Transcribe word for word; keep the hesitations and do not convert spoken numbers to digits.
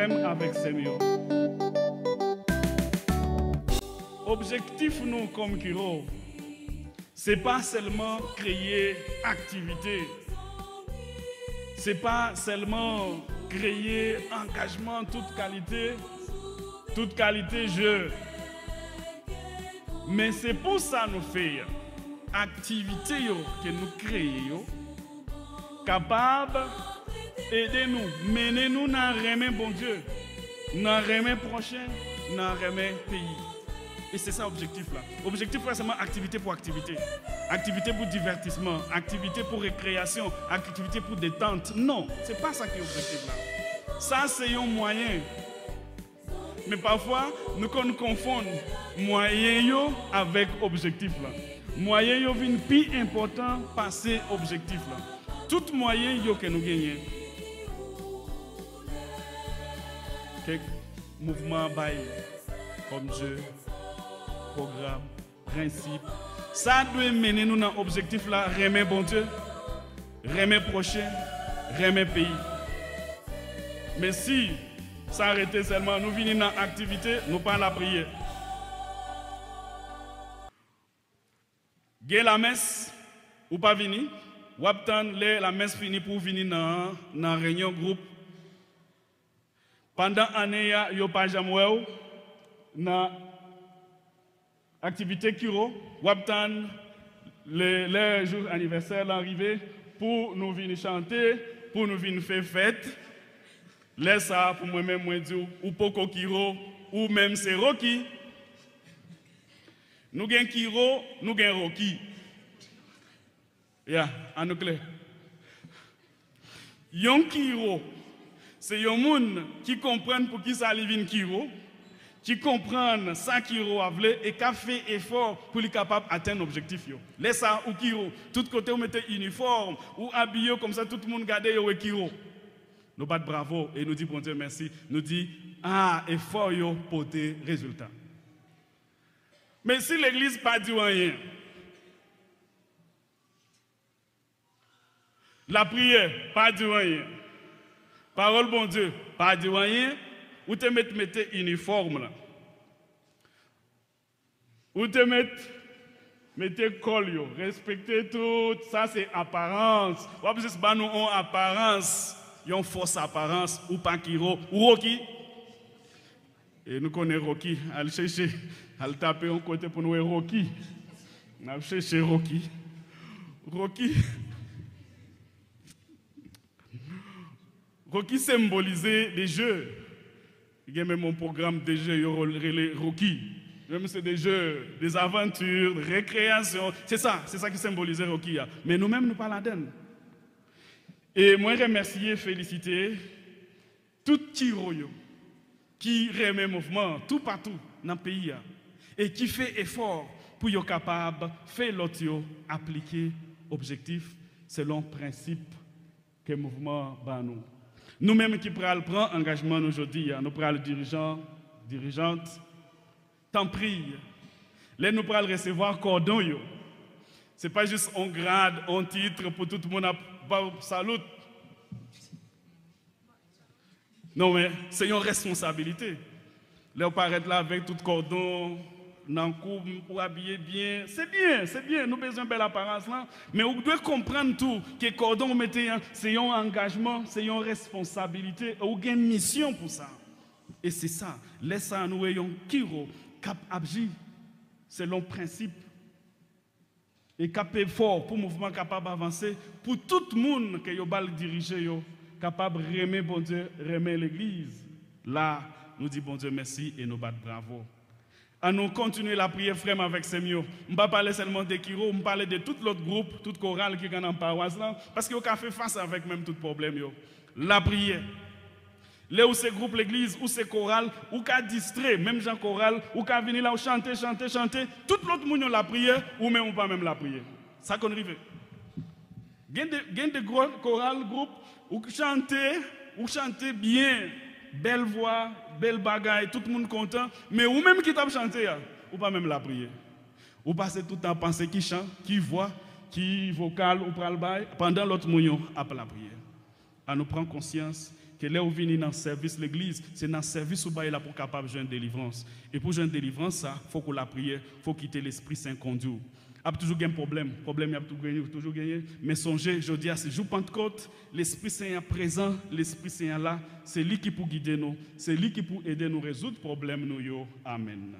Frè m avèk sè m yo, objektif nou kòm Kiro, se pa sèlman kreye aktivite, se pa sèlman kreye angajman tout kalite, tout kalite je. Men se pou sa nou fè aktivite yo ke nou kreye yo kapab ede nou, mennen nou nan renmen Bondye, nan renmen pwochen, nan renmen peyi. E se sa objektif la. Objektif pa sèlman aktivite pou aktivite. Aktivite pou divètisman, aktivite pou rekreyasyon, aktivite pou detant. Non, se pa sa ki objektif la. Sa se yon mwayen. Men pafwa, nou konn konfonn mwayen yo avèk objektif la. Mwayen yo vin pi enpòtan pase objektif la. Tout mwayen yo ke nou genyen, kèk mouvman bay kòm je, pwogram, prensip, sa dwe mennen nou nan objektif la, renmen Bondye, renmen pwochen, renmen peyi. Men si sa rete sèlman nou vini nan aktivite, nou pa lapriyè. Gen lamès, ou pa vini, w ap tann lè lamès fini pou w vini nan, nan reyinyon gwoup. Pandan ane a, yo pa janm wè w nan aktivite Kiro, w ap tann lè, lè jou anivèsè lan rive pou nou vin chante, pou nou vin fè fèt. Lè sa a, pou mwen menm, mwen di w, ou poko Kiro, ou menm se Rocky. Nou gen Kiro, nou gen Rocky. Ya, an nou klè. Yon Kiro, se yon moun ki konprann poukisa li vin Kiro, ki konprann sa Kiro a vle e k ap fè efò pou li kapab atenn objektif yo. Lè sa a, ou Kiro, tout kote ou mete inifòm, ou abiye kòmsa tout moun gade yo wè Kiro. Nou bat bravo e nou di Bondye mèsi. Nou di, a, efò yo pote rezilta. Men si legliz pa di w anyen, lapriyè pa di w anyen, pawòl Bondye pa di w anyen, ou te mèt mete inifòm lan. Ou te mèt mete kòl yo, respekte tout, sa se aparans. W ap jis ban nou yon aparans, yon fòs aparans, ou pa Kiro, ou Rocky. E nou konnen Rocky, al chèche, al tape yon kote pou n wè Rocky. N ap chèche Rocky. Rocky. Rocky senbolize de je. Gen menm yon pwogram de je yo rele Rocky. Menm se de je, de zavanti, de rekreyasyon. Se sa, se sa ki senbolize Rocky a. Men nou menm, nou pa ladann. E mwen remèsye, felisite tout Kiro yo ki renmen mouvman an toupatou nan peyi a e ki fè efò pou yo kapab fè lòt yo aplike objektif selon prensip ke mouvman an ba nou. Nou menm ki pral pran angajman nou jodi a, nou pral dirijan, dirijant, tanpri, lè nou pral resevwa kòdon yo, se pa jis on grad, on tit pou tout moun ap ba w salut. Non, men se yon responsabilite. Lè w parèt la avèk tout kòdon nan kou, ou abiye byen, se byen, se byen, nou bezwen bèl aparans lan, men ou dwe konprann tou ke kòdon ou mete an, se yon angajman, se yon responsabilite, e ou gen misyon pou sa. E se sa, lè sa a nou wè yon Kiro k ap aji selon prensip e k ap efò pou mouvman kapab avanse, pou tout moun ke yo ba l dirije yo kapab renmen Bondye, renmen legliz. La, nou di Bondye mèsi e nou bat bravo. An nou kontinye lapriyè, frè m avèk sè m yo. M pa pale sèlman de Kiro, m pale de tout lòt gwoup, tout koral ki gen nan pawas lan, paske yo ka fè fas avèk menm tout pwoblèm yo. Lapriyè. Lè ou se gwoup legliz, ou se koral, ou ka distrè, menm jan koral, ou ka vini la, ou chante, chante, chante, tout lòt moun yo lapriyè, ou menm ou pa menm lapriyè. Sa konn rive. Gen de, gen de gwo koral, gwoup, ou chante, ou chante byen, bèl vwa, bèl bagay, tout moun kontan, men ou menm ki t ap chante a, ou pa menm lapriyè. Ou pase tout tan panse ki chan, ki vwa, ki vokal ou pral bay, pandan lòt moun yo ap lapriyè. An nou pran konsyans E lè ou vini nan sèvis legliz, se nan sèvis ou bay la pou w kapab jwenn delivrans. E pou jwenn delivrans sa, fòk ou lapriyè, fòk ou kite Lespri Sen kondui w. Ap toujou gen pwoblèm, pwoblèm y ap tou genyen, toujou genyen. Men sonje, jodi a se jou Pantkòt, Lespri Sen an prezan, Lespri Sen an la, se li ki pou gide nou, se li ki pou ede nou rezoud pwoblèm nou yo. Amèn.